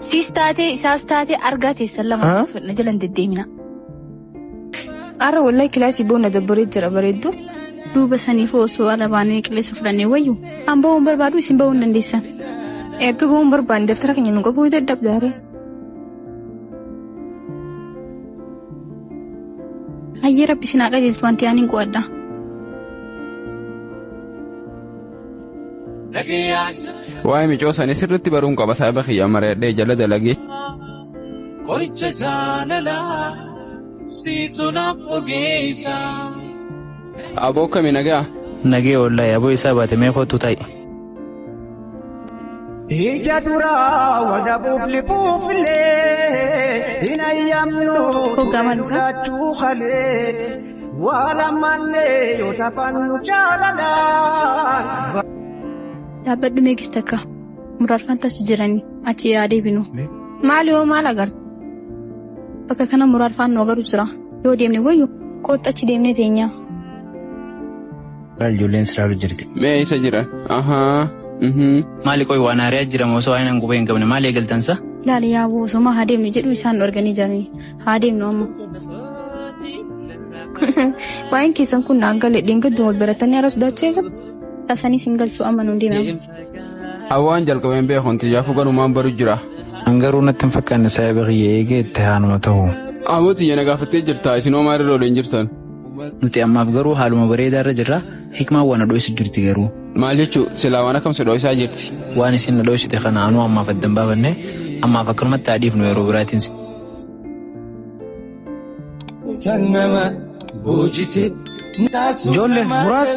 Siis taatee isaas taatee argaa teessan lama na jalan deddeemina. Arra wallahi kilaasii boona dabbaree jira bareeddu. Duuba saniif osoo ala baanee qilleensa fudhannee wayyu. An ba'uun barbaadu isin ba'uu hin dandeessan. Erga ba'uun barbaanne daftara keenya nu qabu dadhabdaare. Hayyee rabbi isin haa qajeelchu wanti ani hin qo'adha. Waa'ee micoo sanii sirriitti baruun qaba saahiba kiyya mari'adhee jala dalagee. Qoricha jaalalaa siitu naaf ogeessa. Aboo akkami nagaa? Nagee wallahi aboo isaa baate mee kootu ta'i. Ija duraa wadabuuf lifuufillee hin ayyamnu Hoggaa lachuu kalee waa lamannee yoo tafannu jaalalaan. Dhaabbadhu meeqis takka muraasfaan tas jiranii achi yaadee binu. Maali hoo maal agarta? Bakka kana muraasfaan nu agaru jira. Yoo deemne wayyu kootta achi deemnee teenya. Laal ijoolleen siraalu jirti. Mee isa jiran? Ahaa. Maali qoy waan haariyaa jira moo osoo waan qubee hin qabne maali eegaltansa? Laali yaa osoma haa deemnu jedhu isaan nu arganii jiranii. Haa deemnu amma. Waa'een keessan kun naan galee dheengaddu wal baratanii haala sodaachuu eegalu. Tasanii sin galchuu amma nuun deemna. Hawaan jalqabeen beekon xiyyaafuu galumaan baru jira. An garuu natti hin fakkaanne saahiba kiyya eegee itti haanuma ta'u. Aboo xiyya na gaafattee jirta isin hoo maalirra waliin jirtan? Nuti ammaaf garuu haaluma bareedaa irra jirra. Hikmaan waan dho'isu jirti garuu. Maal jechuu silaa waan akkam si dho'isaa jirti? Waan isin na dho'isite kana anuu ammaaf adda hin baafanne ammaaf akkanumatti haadhiifnu yeroo biraatiin. Ijoollee muraas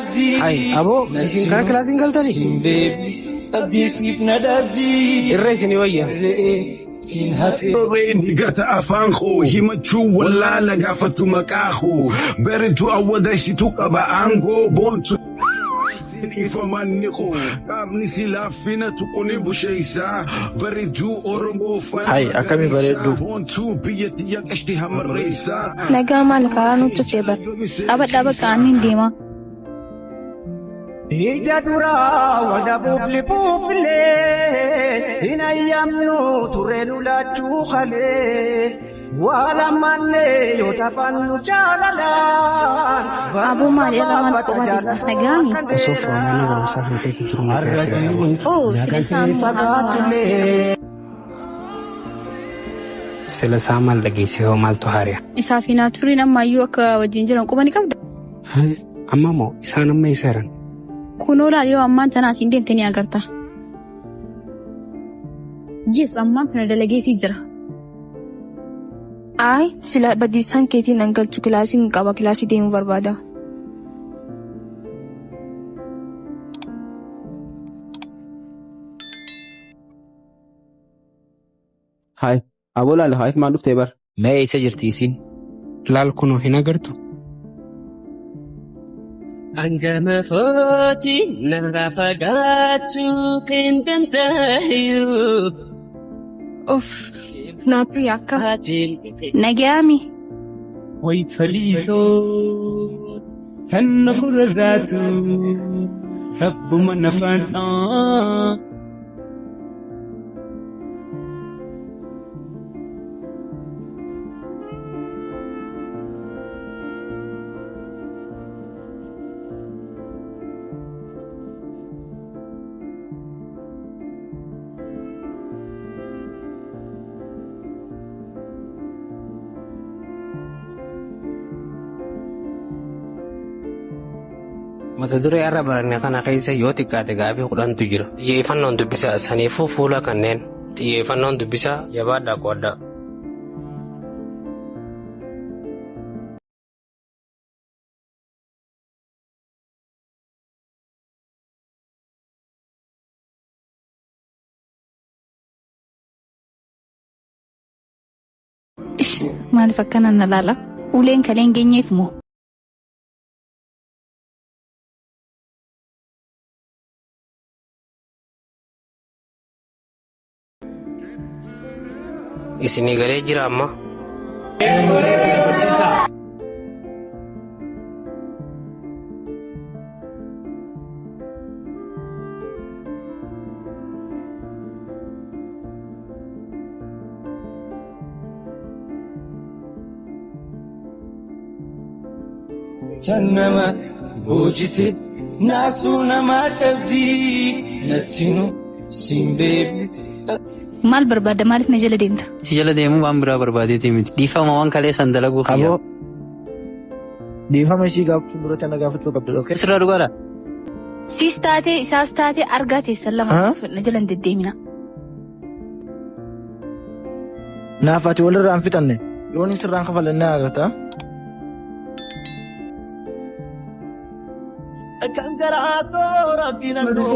hayi aboo isin karaa kilaasiin galtanii? Irra isinii wayya. Gata afaan koo himachuu wallaala gaafatu maqaa koo bareedu awwadashitu qaba aangoo boontu. Ifamanni koo qaamni si laaffina tuquni busheessaa bareedduu Oromoo Hayi akkamii bareeddu. Boontuu biyya tiyya qashti hamarreessaa. Nagaa maal karaa nutti cuftee bara. Dhaabadhaa bakka aannan deema. Ija duraa wadabuuf lifuufillee hin ayyamnu turre lachuu kalee waa lamannee yoo tafannu jaalalaan. Aboo maali irra maal kophaa teessa? Nagaami? Osoo mana barumsaa sana keessa jiru Oo sila isaan Fagaatullee. Sila isaa maal dhageessee hoo maaltu haari'a? Isaa fi naaturiin ammayyuu akka wajjin jiran quba ni qabda. Amma moo isaan amma isa jiran? Kunoo laal yoo ammaan tana asiin deemte ni agarta. Yes ammaan kana dalageefii jira. Ayi sila badiisaan keetiin nan galchu kilaasiin qaba kilaasii deemuu barbaada. Hayi aboo laala haa hikmaan dhuftee bar. Mee eessa jirti isiin? Laal kunoo hin agartu? Hangama footiin narraa fagaachuu hin danda'u. Of naattuu yakka. Nagaami. Way faliitoo kan na furarraatu rabbuma na faanaa. Mata duree har'a baranne kana keessa yoo xiqqaate gaafii 10tu jira. Xiyyeeffannoon dubbisaa saniifuu fuula kanneen xiyyeeffannoon dubbisaa jabaadhaa qo'adhaa. Ish maaliif akkana na laala? Uleen kalee hin geenyeef moo? Isinii galee jira amma. Tan nama boojite naasuu namaa dhabdii nattinu siin beeku. Maal barbaadda? Maaliif na jala deemta? Si jala deemuu waan biraa barbaadeeti miti. Dhiifama waan kalee san dalaguu Aboo dhiifama ishii gaafachuu dura tana gaafachuu qabdu okay? Sirraa dhugaadha. Siis taatee isaas taatee argaa teessan lama na jala hin deddeemina. Naaf ati walirraa hin fixanne yoon sirraan kafalannee agartaa.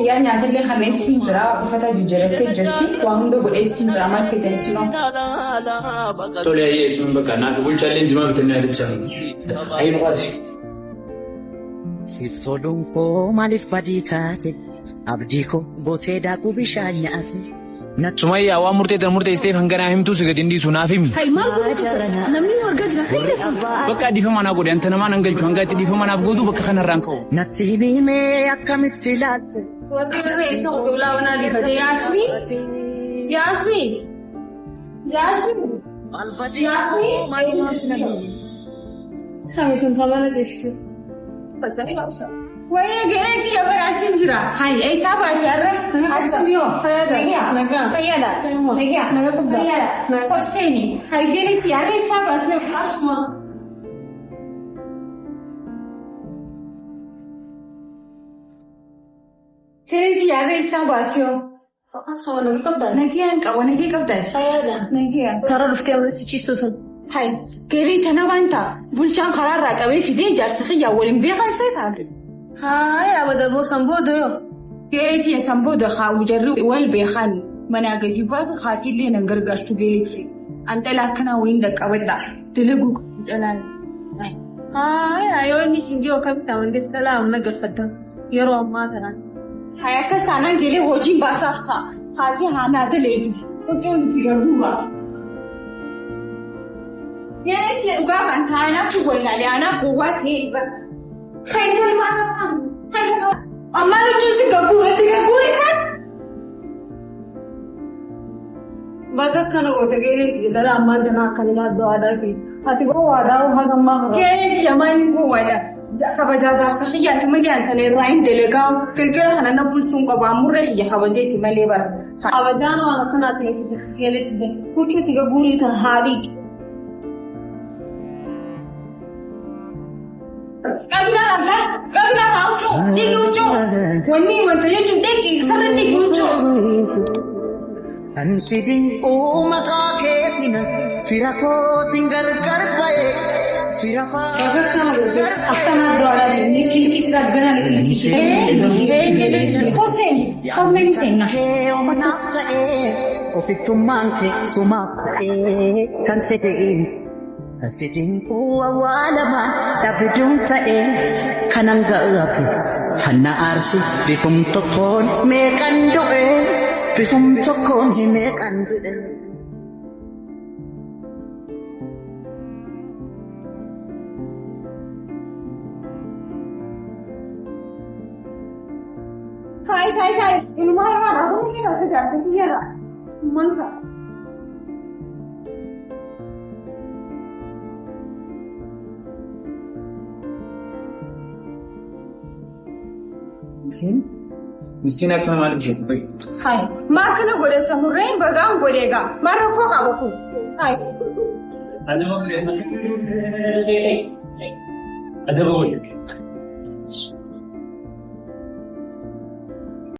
Yaa nyaatallee kanneen hin jira uffata jijjiirattee jirti waan hunda godheetti hin jira maal feetan sinoo. Tole ayyee isin bakka naaf bulchaallee jimaa bitannee yaadachaa. Ayi nu qaasi. Siif toluun koo maaliif badii taate abdii koo gootee daakuu bishaan nyaate. Sumayyaa waan murteettan murteessiteef hanga naa himtuu si gadi hin dhiisu naaf himi. Hayi maal godhatu namni nu argaa jira hayi lafa. Bakka dhiifama naa godhe anta namaan hangalchu hanga itti dhiifama naaf gootu bakka kanarraan ka'u. Natti himee akkamitti ilaalte. Warri irree isa qulqullaa waan ariifate Yaasmiin Yaasmiin Yaasmiin Yaasmiin. Samitun tamana jechuudha. Wayii ga'eeti yaa baraasiin jira. Hayi eessaa baate har'a? Akkam yoo? Fayyaadha. Nagaa. Fayyaadha. Nagaa. Nagaa guddaa. Fayyaadha. Hosseeni. Hayi ga'eeti har'a eessaa baate? Asuma. Ga'eeti har'a eessaa baate yoo? Asuma nagaa qabdaa? Nagaan qaba nagaa qabdaa? Fayyaadha. Nagaa. Tara dhuftee amma si ciistu tun. Hayi ga'eeti tana waan ta'a. Bulchaan karaarraa qabee fidee ijaarsa kiyyaa waliin beekan seetaa? Hayi abada boo san booda yoo. Geeti san booda haa jarri wal beekan manaa gadi baatu haatiillee nan gargaartu geeti. An dhala akkanaa wayiin dhaqqabadha. Dalaguu qabdu dhalaan. Hayi yoo inni siin jiru akkamitti amantees dhala amna galfadda yeroo ammaa kanaan. Hayi akkas taanaan geelee hojiin baasaaf ta'a. Haatii haanaa daleetu. Huccuun itti garbuuba. Geeti dhugaa kan taa'anaaf walaalee aanaa gowwaa ta'ee bara. Fayyadamuu maal fayyadamuu amma nuti si gagguuretti gagguure kan. Bakka kana goote geeleeti dhala ammaan tana akkana ilaallu aadaa fi ati gowwaadhaa haga ammaa. Geeleeti amaan gowwaadha. Kabajaa jaarsa xiyyaati malee antana irraa hin dalagaa galgala kana na bulchuun qaba amurree xiyya kabajeeti malee bara. Kabajaan waan akkanaatti keessatti geeleeti huccuuti gagguurii kan haadhii. Qabinaan argaa qabinaan huccuu dhiigi huccuu wanni wanta jechuun dhiigi sarri dhiigi huccuu. Kan si dinquu maqaa keetina fira kootiin gargar ba'e fira Bakka kana goote akkana du'aadhaan ni kilkisira ganaa ni kilkisira. Hoseen Qabnee seenna. kee uummataaf ta'e ofittummaan kee sumaaf ta'e kan si deemu. Kan si dinquu awwaalamaan dhabduun ta'e kanan ga'aatu kan na aarsu bifum tokkoon meeqan du'e bifum tokkoon meeqan du'e. Hayi hayi hayi ilmaan irraa dhabuun fi asi jaarsa biyyaadha. Manta. Miskiin akkana maaliif jedhu? Hayi maa kana godhata murreen bagaan godhee gaa maa rakkoo qaba kun. Hayi. Adaba godhe. Adaba godhe.